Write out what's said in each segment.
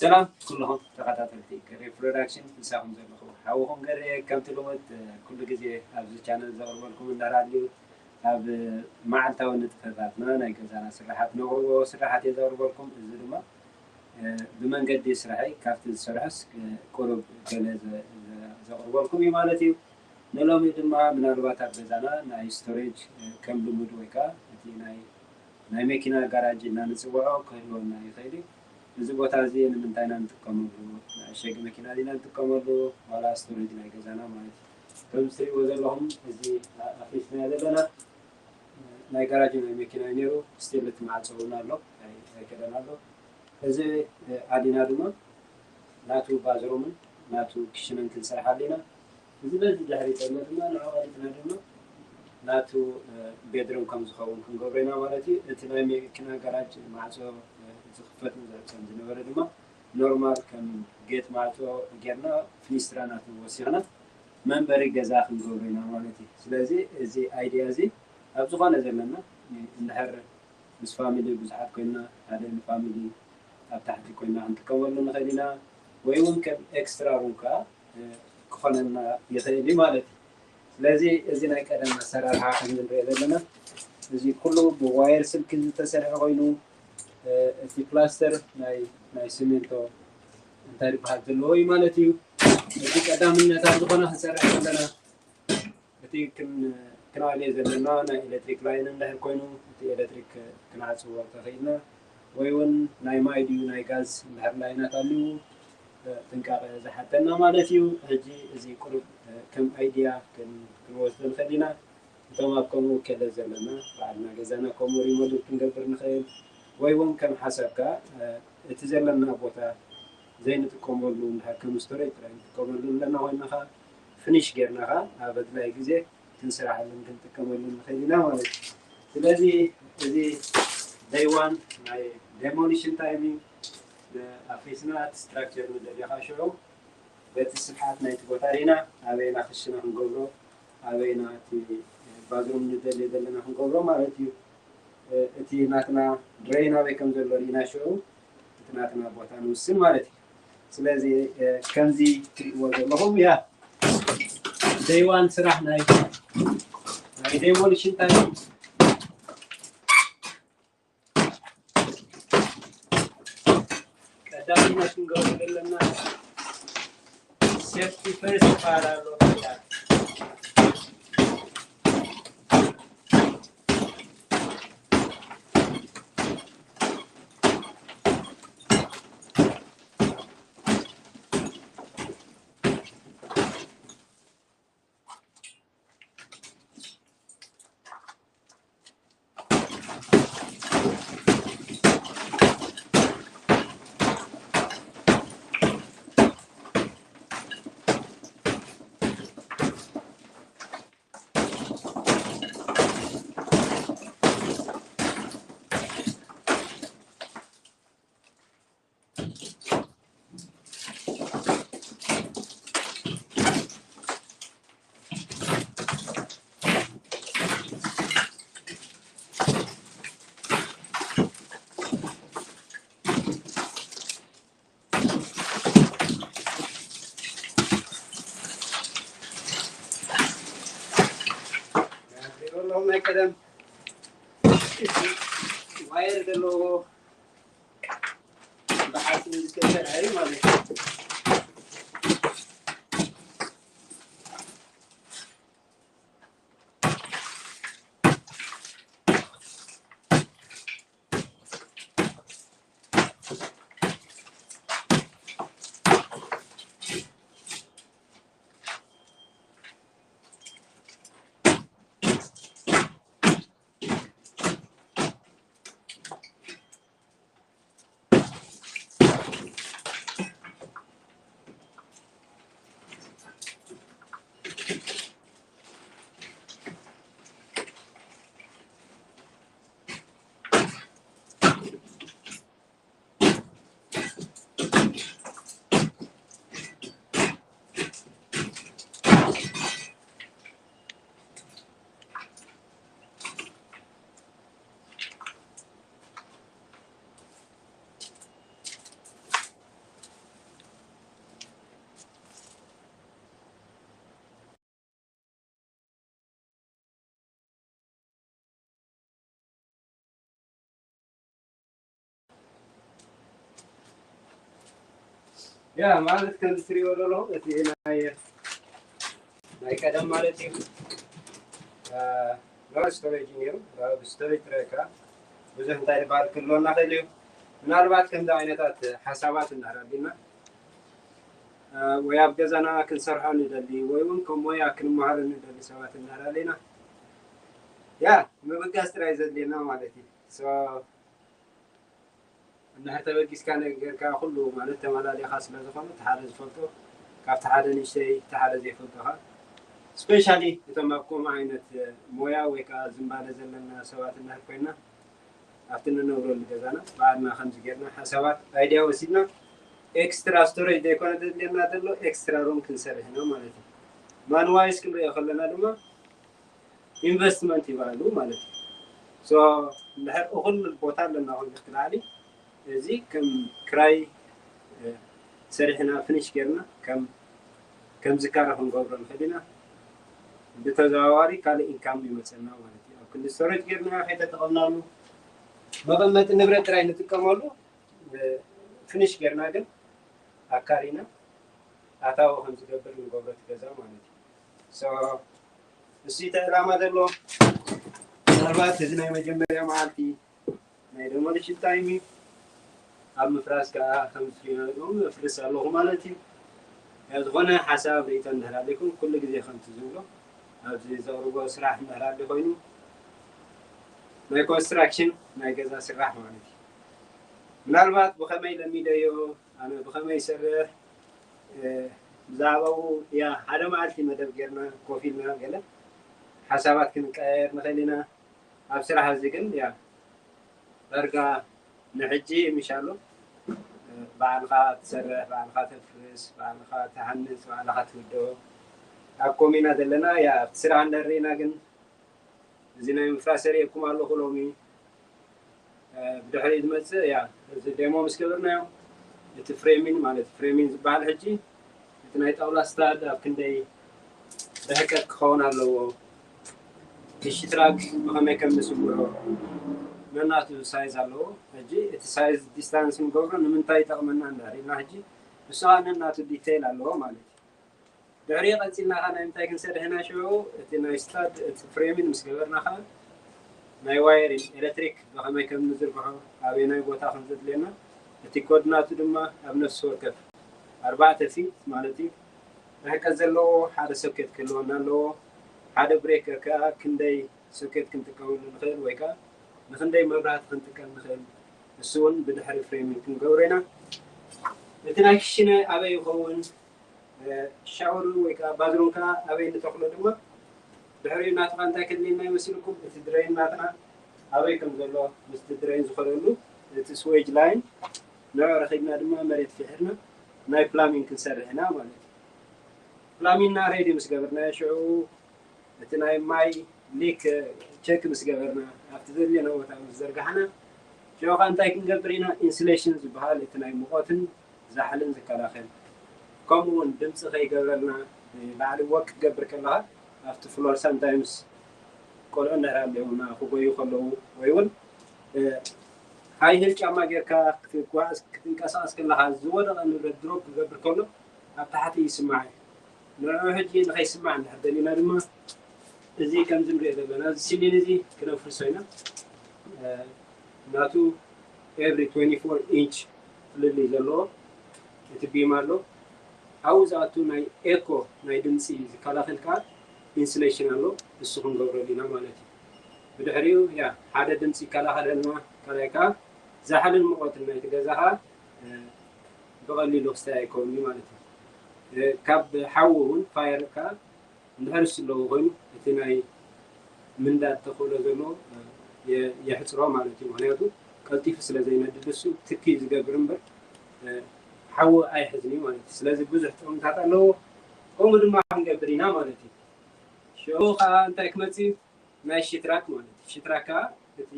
ሰላም ኩልኹም ተኸታተልቲ ገሬ ፕሮዳክሽን፣ ምሳኹም ዘለኹ ሓውኹም ገሬ። ከምቲ ልሙድ ኩሉ ግዜ ኣብዚ ቻነል ዘቕርበልኩም እንዳራድዩ ኣብ መዓልታዊ ንጥፈታትና ናይ ገዛና ስራሓት ነቕርቦ ስራሓት እየ ዘቕርበልኩም። እዚ ድማ ብመንገዲ ስራሐይ ካብቲ ዝሰርሖስ ቁሩብ ገለ ዘቕርበልኩም እዩ ማለት እዩ። ንሎሚ ድማ ምናልባት ኣብ ገዛና ናይ ስቶሬጅ ከም ልሙድ ወይ ከዓ እቲ ናይ ናይ መኪና ጋራጅ ኢልና ንፅውዖ ክህልወና ይኽእል እዩ። እዚ ቦታ እዚ ንምንታይ ኢና ንጥቀመሉ? መዐሸጊ መኪና ዲና ንጥቀመሉ ዋላ ስቶሬጅ ናይ ገዛና ማለት እዩ። ከም እትሪእዎ ዘለኹም እዚ ኣፍሪስናዮ ዘለና ናይ ጋራጅ ናይ መኪና እዩ ነይሩ። ስቲል እቲ ማዕፆ እውን ኣሎ ኣይከደን ኣሎ። እዚ ኣዲና ድማ ናቱ ባዝሮምን ናቱ ክሽነን ክንሰርሓሉ ኢና። እዚ በዚ ድሕሪ ዘሎ ድማ ንዕኡ ቀሊጥና ድማ ናቱ ቤድሮም ከም ዝኸውን ክንገብሮ ኢና ማለት እዩ። እቲ ናይ መኪና ጋራጅ ማዕፆ ዝኽፈትን ዝዕፀን ዝነበረ ድማ ኖርማል ከም ጌት ማዕፆ ጌርና ፍኒስትራ ናቱ ወሲኽና መንበሪ ገዛ ክንገብሮ ኢና ማለት እዩ። ስለዚ እዚ ኣይድያ እዚ ኣብ ዝኾነ ዘለና እንድሕር ምስ ፋሚሊ ብዙሓት ኮይና ሓደ ንፋሚሊ ኣብ ታሕቲ ኮይና ክንጥቀመሉ ንኽእል ኢና፣ ወይ እውን ከም ኤክስትራ ሩም ከዓ ክኾነና ይኽእል እዩ ማለት እዩ። ስለዚ እዚ ናይ ቀደም ኣሰራርሓ ከም ንሪኦ ዘለና እዚ ኩሉ ብዋየር ስልኪ ዝተሰርሐ ኮይኑ እቲ ፕላስተር ናይ ናይ ሲሚንቶ እንታይ ዝበሃል ዘለዎ እዩ ማለት እዩ። እቲ ቀዳምነት ኣብ ዝኾነ ክንሰርሕ ዘለና እቲ ክንኣልዮ ዘለና ናይ ኤሌክትሪክ ላይን እንድሕር ኮይኑ እቲ ኤሌክትሪክ ክንዓፅዎ ተኽኢልና ወይ እውን ናይ ማይ ድዩ ናይ ጋዝ እንድሕር ላይናት ኣልዩ ጥንቃቐ ዝሓተና ማለት እዩ። ሕጂ እዚ ቁሩብ ከም ኣይድያ ክንወስዶ ንኽእል ኢና። እቶም ኣብ ከምኡ ከለ ዘለና ባዕልና ገዛና ከምኡ ሪሞዴል ክንገብር ንኽእል ወይ እውን ከም ሓሳብካ እቲ ዘለና ቦታ ዘይንጥቀመሉ እንድሕር ከም ስቶሬጅ ጥራይ ንጥቀመሉ ኣለና ኮይንና ከዓ ፍኒሽ ጌርና ከዓ ኣብ ኣድላይ ግዜ ክንስራሓሉን ክንጥቀመሉን ንኽእል ኢና ማለት እዩ። ስለዚ እዚ ደይ ዋን ናይ ዴሞሊሽን ታይሚንግ ኣፍሪስና እቲ ስትራክቸር ንደልዮ ከዓ ሽዑ በቲ ስፍሓት ናይቲ ቦታ ርኢና ኣበይና ክሽነ ክንገብሮ ኣበይና እቲ ባዝሩም ንደልዮ ዘለና ክንገብሮ ማለት እዩ። እቲ ናትና ድሬን ኣበይ ከም ዘሎ ርኢና ሽዑ እቲ ናትና ቦታ ንውስን ማለት እዩ። ስለዚ ከምዚ ትሪእዎ ዘለኹም ያ ደይዋን ስራሕ ናይ ናይ ዴሞሊሽን ታይም ቀዳምነት ክንገብሮ ዘለና ሴፍቲ ፈርስት ይበሃል ኣሎ። ናይ ቀደም ዋየር ዘለዎ ብሓጺን ዝተሰርሐ እዩ ማለት እዩ። ያ ማለት ከም እትሪእዎ ዘለኹም እቲ ናይ ናይ ቀደም ማለት እዩ። ኖር ስቶሬጅ ነይሩ። ስቶሬጅ ጥራይ ከዓ ብዙሕ እንታይ ዝበሃል ክህልወና ክእል እዩ። ምናልባት ከምዚ ዓይነታት ሓሳባት እናራዲና ወይ ኣብ ገዛና ክንሰርሖ ንደሊ ወይ እውን ከም ሞያ ክንመሃሮ ንደሊ ሰባት እናራዲና ያ ምብጋስ ጥራይ ዘድልየና ማለት እዩ። እንድሕር ተበጊስካ ነገርካ ኩሉ ማለት ተመላሊኻ ስለ ዝኾነ እቲ ሓደ ዝፈልጦ ካብቲ ሓደ ንእሽተይ እቲ ሓደ ዘይፈልጦኻ ስፔሻሊ እቶም ኣብ ከምኡ ዓይነት ሞያ ወይ ከዓ ዝንባለ ዘለና ሰባት እንድሕር ኮይና ኣብቲ ንነብረሉ ገዛና ባዕልና ከምዚ ጌርና ሓሳባት ኣይድያ ወሲድና ኤክስትራ ስቶሬጅ ዘይኮነ ዘድልየና ዘሎ ኤክስትራ ሩም ክንሰርሕ ኢና ማለት እዩ። ማንዋይስ ክንሪኦ ከለና ድማ ኢንቨስትመንት ይበሃሉ ማለት እዩ። እንድሕር እኹል ቦታ ኣለና ክልል ክልዓሊ እዚ ከም ክራይ ሰሪሕና ፍኒሽ ጌርና ከም ዝካረ ክንገብሮ ንኽእል ኢና። ብተዘዋዋሪ ካልእ ኢንካም ይመፀና ማለት እዩ። ኣብ ክንዲ ስቶሬጅ ጌርና ከይተጠቐምናሉ መቐመጢ ንብረት ጥራይ ንጥቀመሉ ፍኒሽ ጌርና ግን ኣካሪና ኣታዊ ከም ዝገብር ንገብሮ እቲ ገዛ ማለት እዩ። እሱ እቲ ዕላማ ዘሎ ምናልባት እዚ ናይ መጀመርያ መዓልቲ ናይ ደሞሊሽን ታይም እዩ። ኣብ ምፍራስ ከዓ ከም ዝሪኦ እፍርስ ኣለኹ ማለት እዩ። ዝኾነ ሓሳብ ርኢቶ እንድሕር ኣለኩም ኩሉ ግዜ ከምቲ ዝብሎ ኣብዚ ዘቕርቦ ስራሕ እንድሕር ኣለ ኮይኑ ናይ ኮንስትራክሽን ናይ ገዛ ስራሕ ማለት እዩ። ምናልባት ብኸመይ ለሚደዮ ኣነ ብኸመይ ይሰርሕ ብዛዕባኡ ያ ሓደ መዓልቲ መደብ ጌርና ኮፍ ኢልና ገለ ሓሳባት ክንቀያየር ንኽእል ኢና። ኣብ ስራሕ እዚ ግን ያ ዳርጋ ንሕጂ ምሽ ኣሎ ባዕልኻ ትሰርሕ፣ ባዕልኻ ተፍርስ፣ ባዕልኻ ትሃንፅ፣ ባዕልኻ ትውድኦ ኣብ ኮም ኢና ዘለና። ያ ኣብቲ ስራሕ እንደርኢና ግን እዚ ናይ ምፍራስ ርእየኩም ኣለኹ ሎሚ ብድሕሪ ዝመፅእ ያ እዚ ዴሞ ምስ ገበርናዮ እቲ ፍሬሚን ማለት ፍሬሚን ዝበሃል ሕጂ እቲ ናይ ጣውላ ስታድ ኣብ ክንደይ ርሕቀት ክኸውን ኣለዎ፣ እቲ ሽትራክ ብኸመይ ከም ንስምሮ ነናቱ ሳይዝ ኣለዎ። ሕጂ እቲ ሳይዝ ዲስታንስ ንገብሮ ንምንታይ ይጠቕመና እንዳሪና ሕጂ ንሱ ከዓ ነናቱ ዲቴይል ኣለዎ ማለት እዩ። ድሕሪ ቀፂልና ከዓ ናይ ምንታይ ክንሰርሕ ኢና ሽዑ እቲ ናይ ስታድ እቲ ፍሬሚን ምስ ገበርና ከዓ ናይ ዋየሪን ኤሌክትሪክ ብኸመይ ከም ንዝርግሖ ኣበየናይ ቦታ ከም ዘድልየና እቲ ኮድናቱ ድማ ኣብ ነፍሲ ወከፍ ኣርባዕተ ፊት ማለት እዩ ርሕቀት ዘለዎ ሓደ ሶኬት ክህልወና ኣለዎ። ሓደ ብሬከር ከዓ ክንደይ ሶኬት ክንጥቀመሉ ንኽእል ወይ ከዓ ንክንደይ መብራህቲ ክንጥቀም ንኽእል እሱ እውን ብድሕሪ ፍሬሚንግ ክንገብሮ ኢና። እቲ ናይ ክሽነ ኣበይ ይኸውን ሻወር ወይ ከዓ ባዝሩም ከዓ ኣበይ ንተኽሎ ድማ ድሕሪኡ ናትኻ እንታይ ከድልየና ይመስልኩም እቲ ድረይን ናትና ኣበይ ከም ዘሎ ምስቲ ድረይን ዝኸደሉ እቲ ስዌጅ ላይን ንዑ ረኺብና ድማ መሬት ፍሒርና ናይ ፕላሚንግ ክንሰርሕ ኢና ማለት እዩ። ፕላሚንና ሬዲ ምስ ገበርናዮ ሽዑ እቲ ናይ ማይ ሊክ ቸክ ምስ ገበርና ኣብቲ ዘድልየና ቦታ ምስ ዘርጋሕና ሽዑ ከዓ እንታይ ክንገብር ኢና ኢንሱሌሽን ዝበሃል እቲ ናይ ሙቐትን ዛሕልን ዝከላኸል ከምኡ እውን ድምፂ ከይገብረልና ላዕሊ ወክ ክትገብር ከለካ ኣብቲ ፍሎር ሳምታይምስ ቆልዑ እንድሕር ኣለውና ክጎዩ ከለዉ ወይ እውን ሃይ ሂል ጫማ ጌርካ ክትጓዓዝ ክትንቀሳቀስ ከለካ ዝወደቀ ንብረት ድሮፕ ክገብር ከሎ ኣብ ታሕቲ ይስማዕ እዩ። ንዕኡ ሕጂ ንኸይስማዕ እንድሕር ደሊና ድማ እዚ ከምዚ ንሪኦ ዘለና እዚ ሲሊን እዚ ክነፍርሶ ኢና። ናቱ ኤቭሪ ትዌንቲ ፎር ኢንች ፍልልይ ዘለዎ እቲ ቢም ኣሎ። ኣብኡ ዝኣቱ ናይ ኤኮ ናይ ድምፂ ዝከላኸል ከዓ ኢንሱሌሽን ኣሎ። እሱ ክንገብረሉ ኢና ማለት እዩ። ብድሕሪኡ ያ ሓደ ድምፂ ይከላኸለልና ካልኣይ ከዓ ዛሕልን ሙቐትን ናይቲ ገዛ ከዓ ብቐሊሉ ክስታይ ኣይከውን ማለት እዩ። ካብ ሓዊ እውን ፋየር ከዓ እንድሕር እሱ ኣለዎ ኮይኑ እቲ ናይ ምንዳድ ተኽእሎ ዘለዎ የሕፅሮ ማለት እዩ። ምክንያቱ ቀልጢፉ ስለ ዘይነድድ እሱ ትኪ ዝገብር እምበር ሓዊ ኣይሕዝን እዩ ማለት እዩ። ስለዚ ብዙሕ ጥቕምታት ኣለዎ። ከምኡ ድማ ክንገብር ኢና ማለት እዩ። ሽዑ ከዓ እንታይ ክመፅእ እዩ? ናይ ሽትራክ ማለት እዩ። ሽትራክ ከዓ እቲ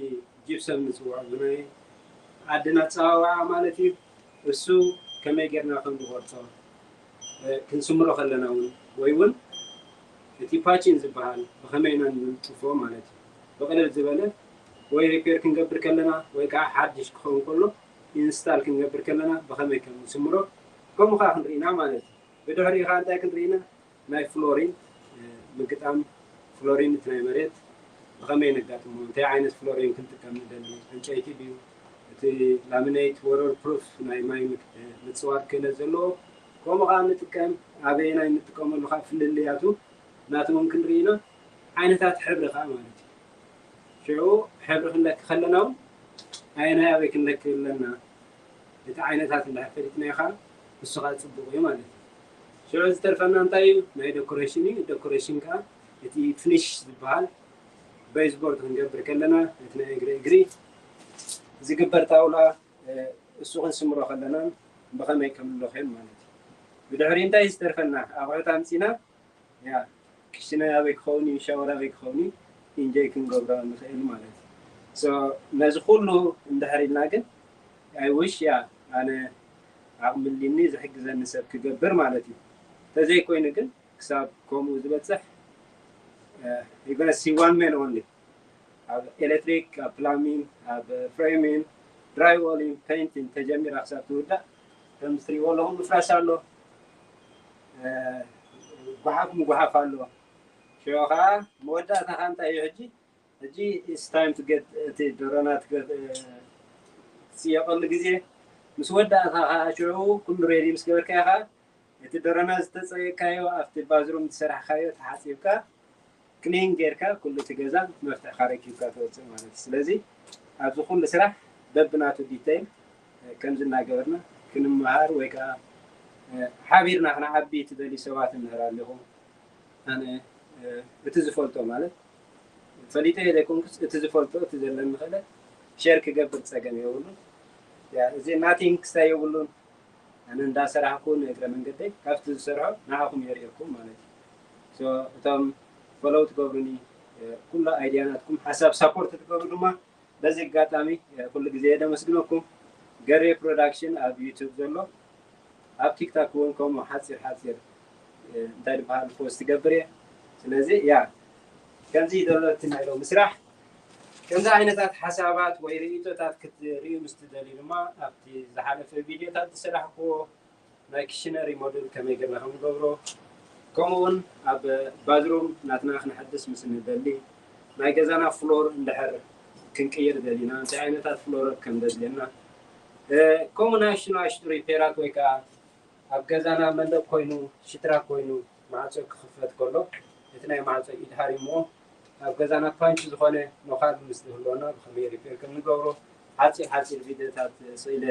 ጂፕሰም ንፅውዖ ብናይ ዓድና ኣፀዋውዓ ማለት እዩ። እሱ ከመይ ጌርና ከም ንቆርፆ ክንስምሮ ከለና እውን ወይ እውን እቲ ፓቺን ዝበሃል ብኸመይ ኢና ንልጥፎ ማለት እዩ። ብቕልል ዝበለ ወይ ሪፔር ክንገብር ከለና ወይ ከዓ ሓድሽ ክኸውን ከሎ ኢንስታል ክንገብር ከለና ብኸመይ ከም ንስምሮ ከምኡ ከዓ ክንርኢና ማለት እዩ። ብድሕሪኡ ከዓ እንታይ ክንርኢና? ናይ ፍሎሪን ምግጣም፣ ፍሎሪን እቲ ናይ መሬት ብኸመይ ነጋጥሞ፣ እንታይ ዓይነት ፍሎሪን ክንጥቀም ንደሊ፣ ዕንጨይቲ ድዩ፣ እቲ ላሚኔት ወተር ፕሩፍ ናይ ማይ ምጽዋር ክእለት ዘለዎ፣ ከምኡ ከዓ ንጥቀም፣ ኣበየናይ ንጥቀመሉ ከዓ ፍልልያቱ ናትውን ክንርኢና፣ ዓይነታት ሕብሪ ከዓ ማለት እዩ። ሽዑ ሕብሪ ክንለኪ ከለና እውን ኣየናይ ኣበይ ክንለኪ ኣለና፣ እቲ ዓይነታት እንድሕር ፈሊጥናዮ ከዓ እሱ ከዓ ፅቡቅ እዩ ማለት እዩ። ሽዑ ዝተርፈና እንታይ እዩ? ናይ ዶኮሬሽን እዩ። ዶኮሬሽን ከዓ እቲ ፊኒሽ ዝበሃል ቤዝቦርድ ክንገብር ከለና እቲ ናይ እግሪ እግሪ ዝግበር ጣውላ እሱ ክንስምሮ ከለና ብኸመይ ከም ንለኽዮም ማለት እዩ። ብድሕሪ እንታይ ዝተርፈና ኣቑሑት ኣምፂና ያ ክሽነ ኣበይ ክኸውን እዩ፣ ሻወር ኣበይ ክኸውን እዩ፣ ኢንጆይ ክንገብሮ ንኽእል ማለት እዩ። ነዚ ኩሉ እንድሕር ኢልና ግን ኣይ ዊሽ ያ ኣነ ዓቕሚ ኣሊኒ ዝሕግዘኒ ሰብ ክገብር ማለት እዩ። ተዘይኮይኑ ግን ክሳብ ከምኡ ዝበፅሕ ዩገነሲ ዋን ሜን ኦንሊ ኣብ ኤሌክትሪክ፣ ኣብ ፕላሚንግ፣ ኣብ ፍሬሚንግ፣ ድራይ ዎሊንግ፣ ፔይንቲንግ ተጀሚራ ክሳብ ትውዳእ ከም ትሪእዎ ኣለኹም ምፍራስ ኣሎ፣ ጓሓፍ ምጉሓፍ ኣሎ። ሽዑ ከዓ መወዳእታ ከዓ እንታይ እዩ ሕጂ? ሕጂ it's time to get እቲ ደሮና ትገ- ትፅየቐሉ ግዜ ምስ ወዳእታ ከዓ ሽዑ ኩሉ ሬዲ ምስ ገበርካዮ ከዓ እቲ ደሮና ዝተፀየቅካዮ ኣብቲ ባዝሩም ዝሰራሕካዮ ተሓፂብካ ክሊን ጌርካ ኩሉ እቲ ገዛ መፍትሕካ ረኪብካ ትወፅእ ማለት እዩ። ስለዚ ኣብዚ ኩሉ ስራሕ በብናቱ ዲተይል ከምዚ እናገበርና ክንመሃር ወይ ከዓ ሓቢርና ክንዓቢ ትደልዩ ሰባት እንድሕር ኣለኹም ኣነ እቲ ዝፈልጦ ማለት ፈሊጠ ዘይኮንኩስ እቲ ዝፈልጦ እቲ ዘለኒ ክእለት ሸር ክገብር ፀገም የብሉን። እዚ ናቲንግ ክስታይ የብሉን። ኣነ እንዳሰራሕኩ ንእግረ መንገደይ ካብቲ ዝሰርሖ ንዓኹም የርእየኩም ማለት እዩ። እቶም ፎሎው ትገብሩኒ ኩሉ ኣይድያ ናትኩም ሓሳብ ሳፖርት ትገብሩ ድማ በዚ ኣጋጣሚ ኩሉ ግዜ የደመስግነኩም። ገሬ ፕሮዳክሽን ኣብ ዩቱብ ዘሎ ኣብ ቲክታክ እውን ከምኡ ሓፂር ሓፂር እንታይ ዝበሃል ፖስት ይገብር እየ። ስለዚ ያ ከምዚ ዘሎ እቲ ናይ ሎሚ ስራሕ ከምዚ ዓይነታት ሓሳባት ወይ ርእይቶታት ክትርእዩ ምስ ትደልዩ ድማ ኣብቲ ዝሓለፈ ቪድዮታት ዝሰራሕኩዎ ናይ ክሽነሪ ሞዱል ከመይ ጌርና ከም ንገብሮ ከምኡ እውን ኣብ ባዝሩም ናትና ክነሐድስ ምስ ንደሊ ናይ ገዛና ፍሎር እንድሕር ክንቅይር ደሊና እንታይ ዓይነታት ፍሎር ከም ደድልየና ከምኡ ናሽቱ ናሽቱ ሪፔራት ወይ ከዓ ኣብ ገዛና መንደቅ ኮይኑ ሽትራ ኮይኑ ማዕፆ ክኽፈት ከሎ እቲ ናይ ማዕፆ ኢድ ሃሪሞ ኣብ ገዛና ፓንች ዝኾነ ኖኻል ምስ ዝህልወና ብኸመይ ሪፔር ከም ንገብሮ ሓፂር ሓፂር ቪድዮታት ስኢለ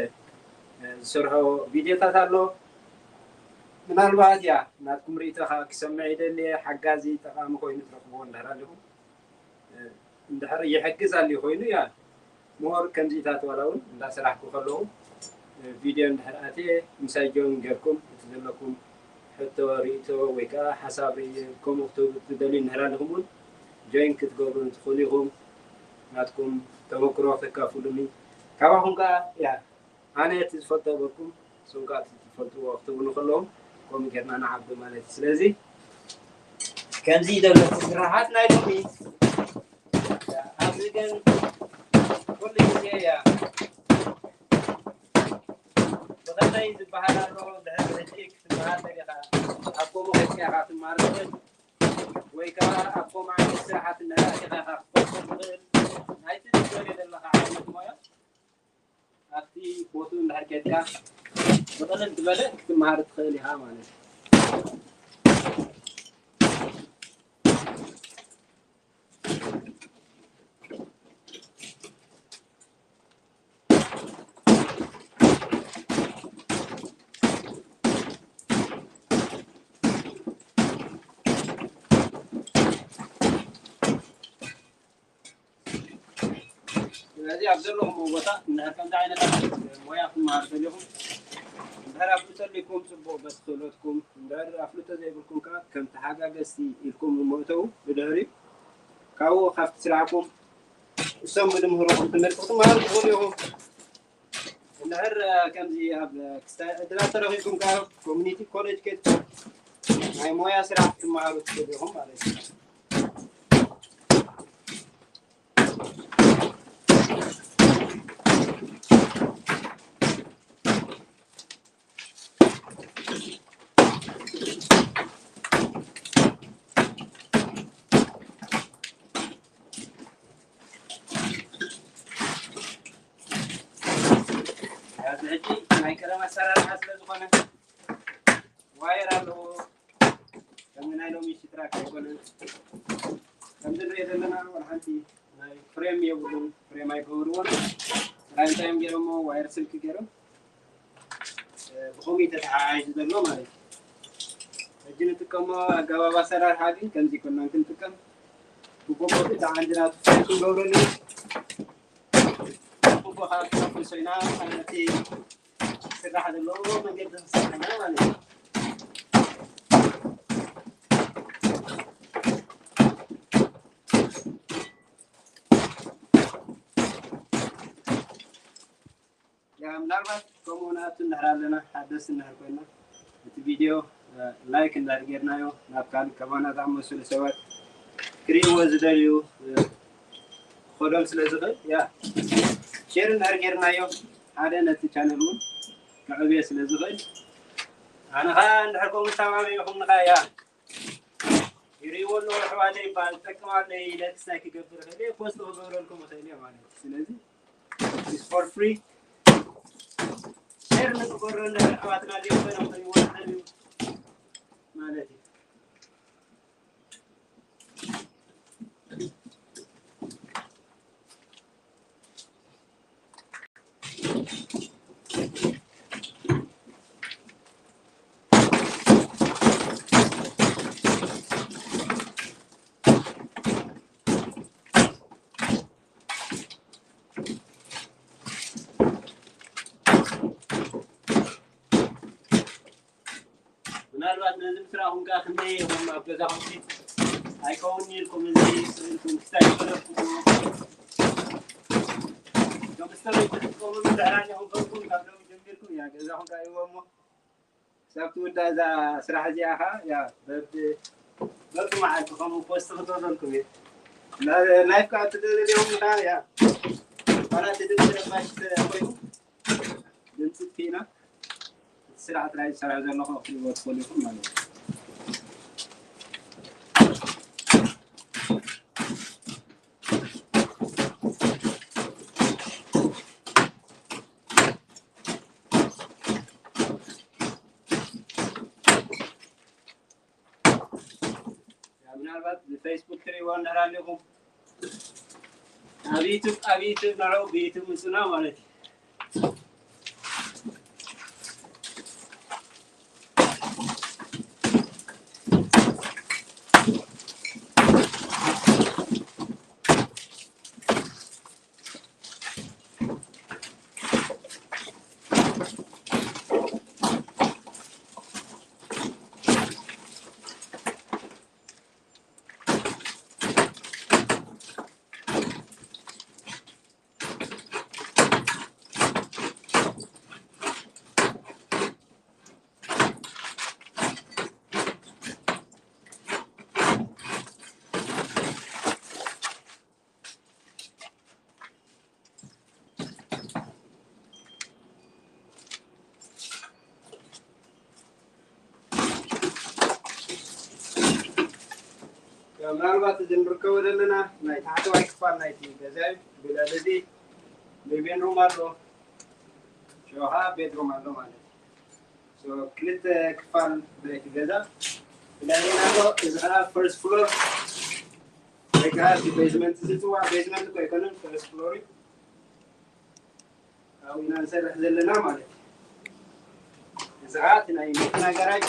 ዝሰርሖ ቪድዮታት ኣሎ። ምናልባት ያ ናትኩም ርእይቶ ከዓ ክሰምዕ ይደሊ ሓጋዚ ጠቃሚ ኮይኑ ትረኽብዎ እንድሕር ኣለኹም እንድሕር ይሕግዝ ኣልዩ ኮይኑ ያ ሞር ከምዚታት ዋላ እውን እንዳሰራሕኩ ከለኹ ቪድዮ እንድሕር ኣትየ ምሳይ ጆይን ጌርኩም እቲ ዘለኩም ሕቶ ርእይቶ ወይ ከዓ ሓሳብ ከምኡ ክትህቡ ትደልዩ እንድሕር ኣለኹም እውን ጆይን ክትገብሩ ትኽእሉ ኢኹም ናትኩም ተመክሮ ክተካፍሉኒ ካባኹም ከዓ ያ ኣነ እቲ ዝፈልጦ በልኩም ንስኹም ከዓ እቲ ትፈልጥዎ ክትብሉ ከለኹም ከምኡ ጌርና ንዓቢ ማለት እዩ ስለዚ ከምዚ ዘሎ ስራሓት ናይ ሎሚ ኣብዚ ግን ኩሉ ግዜ እያ ብኸመይ ዝበሃል ኣሎ ድሕሪ ሕጂ ክትመሃር ደሊኻ ኣብ ከምኡ ከይድካ ኢኻ ትመሃር ትኽእል ወይ ከዓ ኣብ ከምኡ ዓይነት ስራሓት እናረኣኻ ኢኻ ክትፈልጦ ትኽእል ናይቲ ትደልዮ ዘለኻ ዓይነት ሞያ ኣብቲ ቦትኡ እንድሕር ከድካ ብቕልል ዝበለ ክትመሃር ትኽእል ኢኻ ማለት እዩ። ስለዚ ኣብ ዘለኹም ቦታ እንድሕር ከምዚ ዓይነት ሞያ ክትመሃሩ ደሊኹም እንድሕር ኣፍልጦ ኣሊኩም ፅቡቅ በቲ ክእለትኩም እንድሕር ኣፍልጦ ዘይብልኩም ከዓ ከም ተሓጋገዝቲ ኢልኩም እሞ እተው ብድሕሪ ካብኡ ካብቲ ስራሕኩም እሶም ብድምህርኹም ትምህርቲ ክትመሃሩ ትኽእሉ ኢኹም እንድሕር ከምዚ ኣብ ክስታይ ዕድላት ተረኺብኩም ከዓ ኮሚኒቲ ኮሌጅ ከድኩም ናይ ሞያ ስራሕ ክትመሃሩ ትኽእሉ ኢኹም ማለት እዩ ሕጂ ናይ ቀደም ኣሰራርሓ ስለ ዝኾነ ዋየር ኣለዎ። ከምዚ ናይ ሎሚ ሽትራክ ኣይኮነን። ከምዚ ንሪኦ ዘለና ዋላ ሓንቲ ናይ ፍሬም የብሉን፣ ፍሬም ኣይገበርዎን። ጥራይ እንታይ እዮም ገይሮሞ? ዋየር ስልኪ ገይሮም፣ እ፣ ብኸምኡ እዩ ተተሓሒዙ ዘሎ ማለት እዩ። ሕጂ ንጥቀሞ ኣገባብ ኣሰራርሓ ግን ከምዚ ኮና ክንጥቀም፣ ብቦቦ እቲ ዓንዲ ናቱ ፍሬም ክንገብረሉ፣ ብቦቦ ከዓ ክነፍርሶ ኢና። ነቲ ስራሕ ዘለዎ መንገዲ ክሰርሕ ኢና ማለት እዩ። ያ፣ ምናልባት ከምኡ ንኣቱ እንድሕር ኣለና፣ ሓደስቲ እንድሕር ኮይና፣ እቲ ቪድዮ፣ እ፣ ላይክ እንድሕር ጌርናዮ፣ ናብ ካልእ ከማና ዝኣመሰሉ ሰባት ክርእይዎ ዝደልዩ፣ እ፣ ክኸዶም ስለ ዝኽእል፣ ያ፣ ሼር እንድሕር ጌርናዮ፣ ሓደ ነቲ ቻነል እውን ክዕብዮ ስለ ዝኽእል፣ ኣነ ኸኣ እንድሕር ከምኡ ተተባቢዕኹምኒ ኸኣ፣ ያ፣ ይርእይዎ ኣለዉ ኣሕዋተይ እባ፣ ዝጠቅም ኣሎ ኢለ ክሳይ ክገብር እኽእል እየ፣ ፖስት ክገብረልኩም እኽእል እየ ማለት እዩ። ስለዚ it's for free። ሼር ንግበሮ፣ እንድሕር ኣሕዋትና ዘይኮይኖም ክርእይዎ ይኽእሉ ማለት እዩ። ምናልባት ነዚ ምስ ረኣኹም ከኣ ክንደይ ኢኹም ኣብ ገዛኹም ኣይከውን ኢልኩም፣ እዚ ኢልኩም ክሳይ ዝፈለጥኩምዎ፣ ዶክተር ትጥቀሙ ምድሕር ኣለኹም ፈልኩም ካብ ሎሚ ጀሚርኩም፣ ያ፣ ገዛኹም ከኣ ይወሞ። ክሳብ ትውዳእ እዛ ስራሕ እዚኣ ኸዓ፣ ያ፣ በብ-፣ በብመዓልቲ ከምኡ ፖስት ክገብረልኩም እየ። ላ-፣ ላይፍ ከዓ ትደልዮም ኸዓ፣ ያ፣ ዋላ እቲ ድምፂ ረባሽ ተኮይኑ፣ ድምፂ ጥፊእና፣ እቲ ስራሕ ጥራይ ዝሰርሕ ዘለኹ ክትሪእዎ ትኽእሉ ኢኹም ማለት እዩ። ምናልባት ብፌስቡክ ትሪእዎ እንድሕር ኣለኹም፣ ኣብ ዩቱብ፣ ኣብ ዩቱብ ንዑ፣ ብዩቱብ ምጹና ማለት እዩ። ምናልባት እዚ ንርከቦ ዘለና ናይ ታሕተዋይ ክፋል ናይቲ ገዛ እዩ። ብልዕሊ እዚ ሊቪንግ ሩም ኣሎ፣ ሽዑ ከዓ ቤድሩም ኣሎ ማለት እዩ። ሶ፣ ክልተ ክፋል ናይቲ ገዛ ብልዕሊ ኣሎ። እዚ ከዓ ፈርስት ፍሎር ወይ ከዓ እቲ ቤዝመንት ዝፅዋዕ፣ ቤዝመንት እኮ ኣይኮነን፣ ፈርስት ፍሎር እዩ። ኣብኡ ኢና ንሰርሕ ዘለና ማለት እዩ። እዚ ከዓ እቲ ናይ መኪና ጋራጅ፣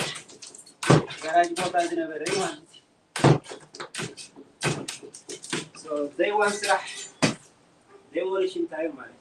ጋራጅ ቦታ ዝነበረ እዩ ማለት እዩ። ሶ፣ ደይ ዋን ስራሕ ዴሞሊሽን ታይም ማለት እዩ።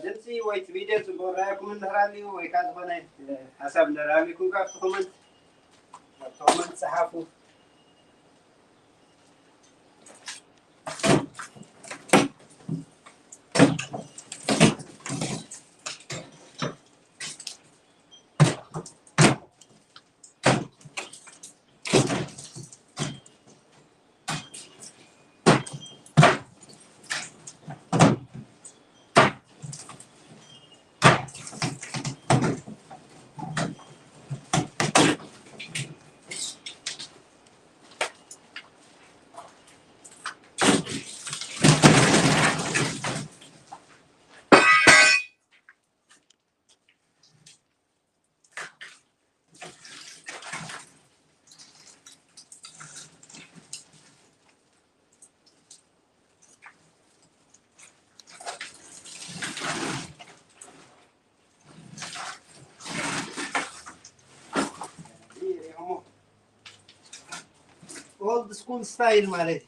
ድምፂ ወይ እቲ ቪድዮ ፅቡቅ ራእይኩም እንድሕር ኣልዩ ወይ ከዓ ዝኾነ ሓሳብ እንድሕር ኣልዩኩም ካብቲ ኮመንት፣ ካብቲ ኮመንት ፀሓፉ። Old school style ማለት እዩ።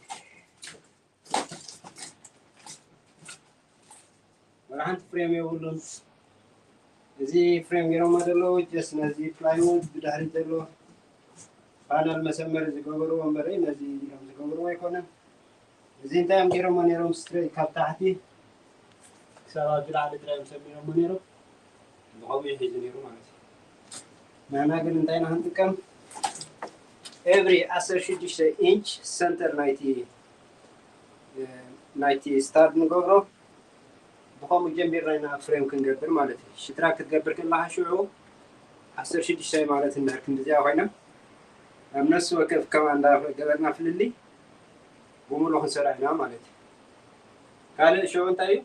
ወላ ሓንቲ ፍሬም የብሉን። እዚ ፍሬም ገይሮሞ ዘለዉ ጀስ ነዚ ፕላይውድ ብድሕሪት ዘሎ ፓነል መሰመሪ ዝገበርዎ እምበር ነዚ ኢሎም ዝገበርዎ ኣይኮነን። እዚ እንታይ እዮም ገይሮሞ ነይሮም? ስትሬት ካብ ታሕቲ ክሳብ ኣብዚ ላዕሊ ጥራይ እዮም ሰሚሮሞ ነይሮም። ብኸምኡ እዩ ሒዙ ነይሩ ማለት እዩ። ንሕና ግን እንታይ ኢና ክንጥቀም? ኤቭሪ ዓሰርተ ሽዱሽተ ኢንች ሰንተር ናይቲ ናይቲ ስታድ ንገብሮ። ብኸምኡ ጀሚርና ኢና ፍሬም ክንገብር ማለት እዩ። ሽትራክ ክትገብር ከለኻ ሽዑ ዓሰርተ ሽዱሽተ ማለት እንድሕር ክንድዚኣ ኮይና ኣብ ነፍሲ ወከፍ ከማ እንዳገበርና ፍልልይ ብምሉእ ክንሰርሕ ኢና ማለት እዩ። ካልእ ሽዑ እንታይ እዩ?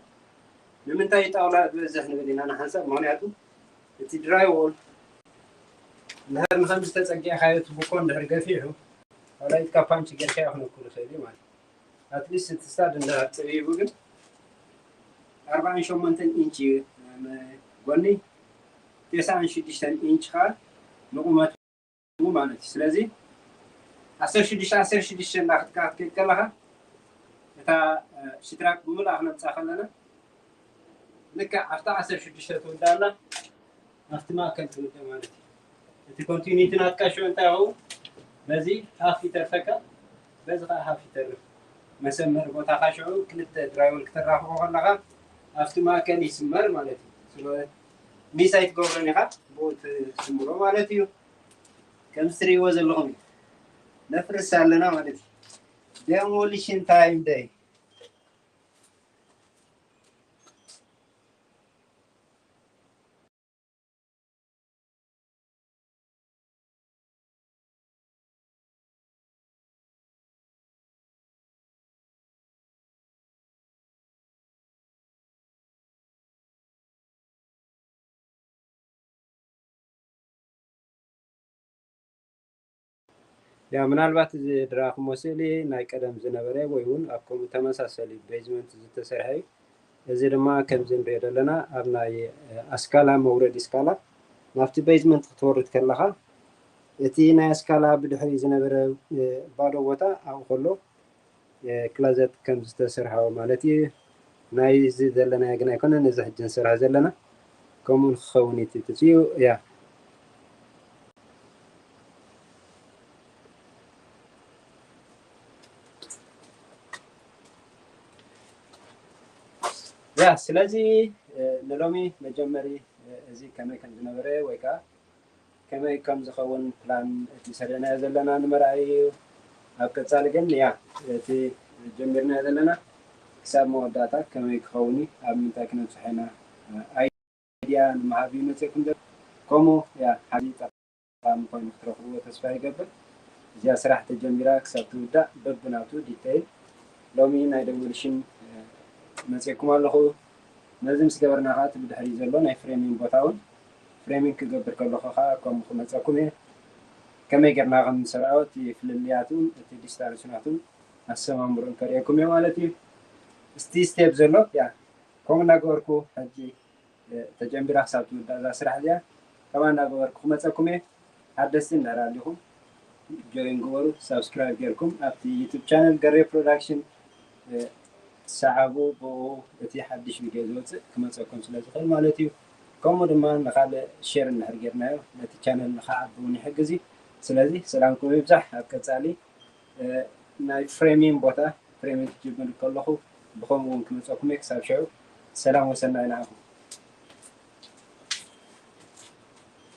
ንምንታይ ጣውላ ዝበዝሕ ንብል ኢና ንሓንሳብ? ምኽንያቱ እቲ ድራይ ዎል እንድሕር ንኸምዚ ተጸጊዕካዮ እቲ ቡኮ እንድሕር ገፊሑ ካልኣይትካ ፓንች ጌርካዮ ክነክሉ ይኽእል እዩ ማለት እዩ። ኣትሊስት እቲ ስታድ እንድሕር ጸቢቡ ግን ኣርባዓን ሸሞንተን ኢንች እዩ ጎኒ፣ ተስዓን ሽዱሽተን ኢንች ከዓ ንቁመቱ ማለት እዩ። ስለዚ ዓሰርተ ሽዱሽተ ዓሰርተ ሽዱሽተ እንዳ ክትከ-፣ ክትከይድ ከለኻ እታ ሽትራክ ብምልኣ ክነምፃ ከለና ልክዕ ኣብታ ዓሰርተ ሽዱሽተ ትውዳእ ኣላ ኣብቲ ማእከል ትውዳእ ማለት እዩ። እቲ ኮንቲኒቲ ናትካ ሽዑ እንታይ ይኸውን? በዚ ሃፍ ይተርፈካ፣ በዚ ከዓ ሃፍ ይተርፍ። መሰመሪ ቦታኻ ሽዑ ክልተ ድራይወል ክተራኽቦ ከለኻ ኣብቲ ማእከል ይስመር ማለት እዩ። ስለ ሚስ ኣይትገብሮን ኢኻ፣ ብኡ ትስምሮ ማለት እዩ። ከም እትርእይዎ ዘለኹም እዩ። ነፍርስ ኣለና ማለት እዩ። ዴሞሊሽን ታይም ደይ። ያ ምናልባት እዚ ድራኹሞ ስእሊ ናይ ቀደም ዝነበረ ወይ እውን ኣብ ከምኡ ተመሳሰሊ ቤዝመንት ዝተሰርሐ እዩ። እዚ ድማ ከምዚ ንሪኦ ዘለና ኣብ ናይ ኣስካላ መውረዲ ስካላ ናብቲ ቤዝመንት ክትወርድ ከለኻ እቲ ናይ ኣስካላ ብድሕሪ ዝነበረ ባዶ ቦታ ኣብኡ ከሎ ክላዘት ከም ዝተሰርሐ ማለት እዩ። ናይ እዚ ዘለና ግን ኣይኮነን፣ እዚ ሕጂ ንሰርሖ ዘለና ከምኡ ንክኸውን እዩ ትፅዩ እያ። ያ ስለዚ ንሎሚ መጀመሪ እዚ ከመይ ከም ዝነበረ ወይ ከዓ ከመይ ከም ዝኸውን ፕላን እቲ ሰደናዮ ዘለና ንምርኣይ እዩ። ኣብ ቀፃሊ ግን ያ እቲ ጀሚርናዮ ዘለና ክሳብ መወዳእታ ከመይ ክኸውን እዩ፣ ኣብ ምንታይ ክነብፅሖ ኢና፣ ኣይድያ ንምሃብ እዩ መፅእኩም ዘሎ። ከምኡ ያ ሓዚ ጠቃሚ ኮይኑ ክትረኽብዎ ተስፋ ይገብር። እዚኣ ስራሕ ተጀሚራ ክሳብ ትውዳእ በብናቱ ዲተይል ሎሚ ናይ ደሞሊሽን መፅእኩም ኣለኹ። ነዚ ምስ ገበርና ከዓ እቲ ብድሕሪ ዘሎ ናይ ፍሬሚንግ ቦታ እውን ፍሬሚንግ ክገብር ከለኹ ከዓ ከምኡ ክመፀኩም እየ። ከመይ ጌርና ከም ንሰርዖ እቲ ፍልልያቱን እቲ ዲስታንስ ናቱን ኣሰማምሩን ከርእየኩም እየ ማለት እዩ። እስቲ ስቴፕ ዘሎ ያ ከምኡ እናገበርኩ ሕጂ ተጀሚራ ክሳብ ትውዳእ እዛ ስራሕ እዚኣ ከምኣ እናገበርኩ ክመፀኩም እየ። ሓደስቲ እንድሕር ኣሊኹም ጆይን ግበሩ፣ ሳብስክራይብ ጌርኩም ኣብቲ ዩቱብ ቻነል ገሬ ፕሮዳክሽን ሰዓቡ፣ ብኡ እቲ ሓድሽ ቪድዮ ዝወፅእ ክመፀኩም ስለ ዝኽእል ማለት እዩ። ከምኡ ድማ ንኻልእ ሼር እንድሕር ጌርናዮ ነቲ ቻነል ንኸዓቢ እውን ይሕግዝ እዩ። ስለዚ ሰላምኩም ይብዛሕ። ኣብ ቀፃሊ ናይ ፍሬሚንግ ቦታ ፍሬሚንግ ክጅምር ከለኹ ብኸምኡ እውን ክመፀኩም እየ። ክሳብ ሽዑ ሰላም ወሰናይ ንዓኹም።